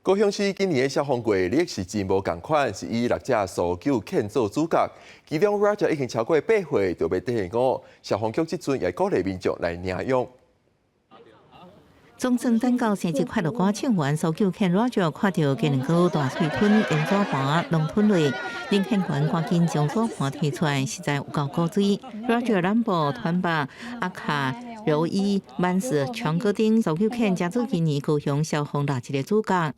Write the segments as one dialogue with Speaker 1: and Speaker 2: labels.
Speaker 1: 高雄市今年的消防月曆是真無仝款，是以六隻搜救犬做主角，其中 Roger 已經超過8歲，就欲退伍。消防局這陣也鼓勵民眾來領養。
Speaker 2: 總算等到生日快樂歌唱完，搜救犬 Roger 看著雞卵糕大喙吞用紙盤攏吞落，領犬員趕緊將紙盤提出來，實在有夠古錐。Roger 南部團霸阿卡柔伊曼斯長哥丁搜救犬，成做今年高雄消防六日的主角。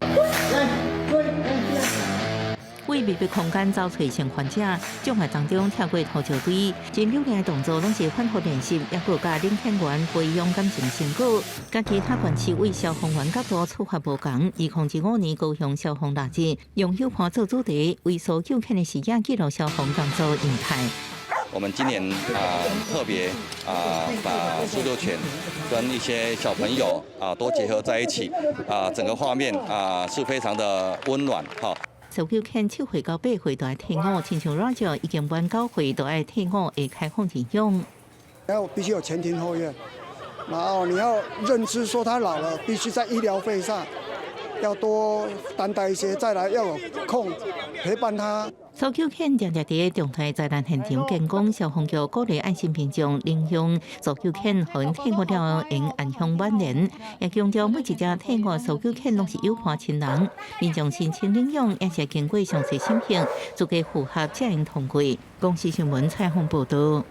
Speaker 2: 為密閉空間走揣生還者，障礙當中跳過土石堆，真漂亮的動作攏是反覆練習，抑閣佮領犬員培養感情成果。佮其他縣市為消防員角度出發無仝。2025年高雄消防六日用手盤做主題，為搜救犬的視野記錄消防工作樣態。
Speaker 3: 我們今年啊特別啊把搜救犬跟一些小朋友啊都結合在一起，啊整個畫面啊是非常的溫暖哈。
Speaker 2: 搜救犬7歲到8歲都愛退伍，親像 Roger 已經滿9歲都愛退伍，會開放認養。
Speaker 4: 要必須有前庭後院，然後你要認知說他老了，必須在醫療費上要多擔待一些，再來要有空陪伴他。
Speaker 2: 搜救犬定定佇重大災難現場建功，消防局鼓勵愛心民眾領養搜救犬，予𪜶退伍了後會安享晚年。也強調每一隻退伍搜救犬攏是有伴親人，民眾申請領養也是經過詳細審核，資格符合才會通過。公視新聞採訪報道。